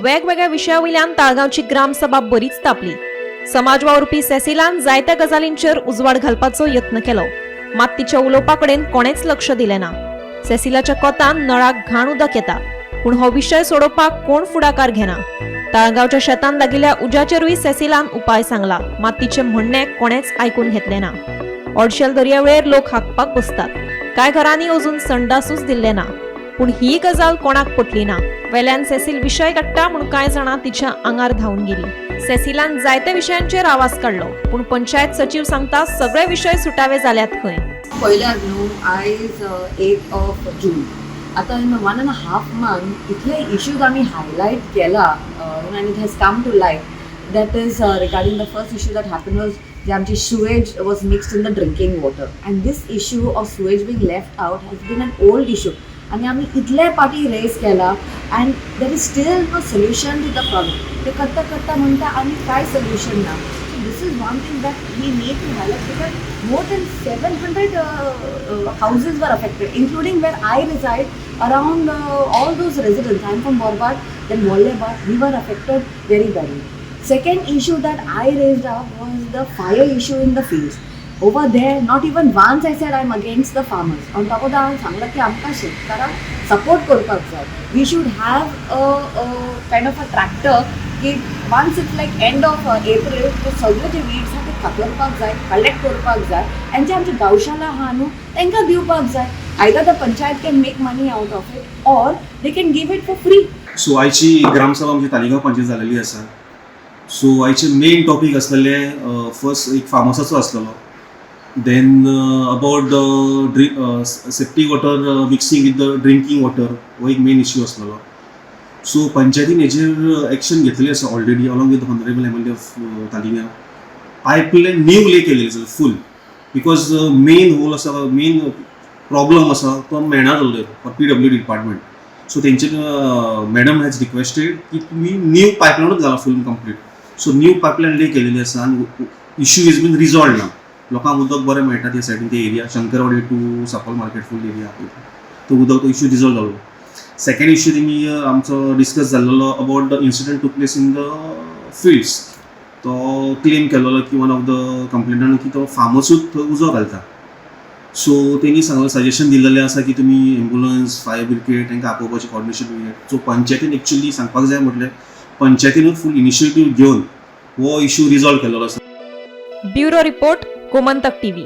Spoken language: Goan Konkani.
वेगवेगळ्या विशया वयल्यान ताळगांवची ग्रामसभा बरीच तापली. समाज वावुरपी सेसिलान जायत्या गजालींचेर उजवाड घालपाचो यत्न केलो, मात तिच्या उलोवपा कडेन कोणेच लक्ष दिलें ना. सेसिलाच्या कोतान नळाक घाण उदक येता, पूण हो विशय सोडोवपाक कोण फुडाकार घेना. ताळगांवच्या शेतान लागिल्ल्या उज्याचेरूय सेसिलान उपाय सांगला, मात तिचें म्हणणें कोणेच आयकून घेतलें ना. ऑडशेल दर्यावेळेर लोक हागपाक बसतात. कांय घरांनी अजून संडासूच दिल्ले ना, पूण ही गजाल कोणाक पटली ना. वेल्यान सेसील विशय काडटा म्हूण कांय जाणां तिच्या आंगार धांवून गेली. सेसिलान जायत्या विशयांचेर आवाज काडलो, पूण पंचायत सचीव सांगता, सगळे विशय सुटावे जाल्यात खंय. पयल्यार न्हू, आयज 8 ऑफ जून. आतां in one and half month इतले इश्यूज आमी हायलायट केला आनी it has come to light. That is regarding the first issue that happen was जे आमची sewage was mixed in the drinking water, and this issue of sewage being left out has been an old issue आनी आमी इतले पाटी रेज केला and there is still no solution to the problem. ते करता करता म्हणटा आनी कांय सोल्युशन ना. So this is one thing that we need to highlight because more than 700 houses were affected, including where I reside. Around all those residents, I'm from Borbat, then Vollebat, we were affected very badly. Second issue that I raised up was the fire issue in the fields. Over there, not even once I said I'm against the farmers. On top of that, हांवें सांगलां की आमकां शेतकारांक सपोर्ट करपाक जाय. We should have a kind of a tractor की once it's like end of April, ते सगळे जे वीड्स आहा ते कातरपाक जाय, कलेक्ट करपाक जाय आनी जे आमची गौशाला आहा न्हू, तांकां दिवपाक जाय. Either the panchayat can make money out of it or they can give it for free. So आयची ग्रामसभा आमची तालिगांव पंचायत जालेली आसा. सो आयचे मेन टॉपीक आसलेले, फर्स्ट एक फार्मसाचो आसलेलो, then about the drink septic water mixing with the drinking water, हो एक मेन इश्यू आसलेलो. सो पंचायतीन हेजेर एक्शन घेतलेली आसा already along with honourable MLA of Taleigao. Pipeline new lay केलेली आसा फूल, because main whole आसा, मेन प्रॉब्लम आसा तो मेळना जाल्लो फॉर पीडब्ल्यूडी डिपार्टमेंट. सो तेंचे मॅडम हॅज रिक्वेस्टेड की तुमी न्यू पायपलायनूच घाला full complete. So new pipeline lay केलेली आसा आनी इश्यू is bin resolved ना. लोकांक उदक बरें मेळटा त्या सायडीन, ते एरिया शंकरवाडी टू साकोल मार्केट फूल एरिया, तो उदक तो इश्यू रिजॉल्व जालो. सेकंड इश्यू तेमी आमचो डिस्कस जाल्लो about the incident took place in the fields. तो क्लेम केलेलो की वन ऑफ the कंप्लेनंट की तो फार्मसूच थंय उजो घालता. सो तेणी सांगलें, सजेशन दिलेलें आसा की तुमी एम्बुलन्स, फायर ब्रिगेड तांकां आपोवपाचें कॉर्डिनेशन. सो पंचायतीन एक्चुअली सांगपाक जाय म्हटल्यार पंचायतीनूच फूल इनिशिएटीव घेवन हो इश्यू रिजॉल्व केलेलो आसा. Bureau report, Gomantak TV.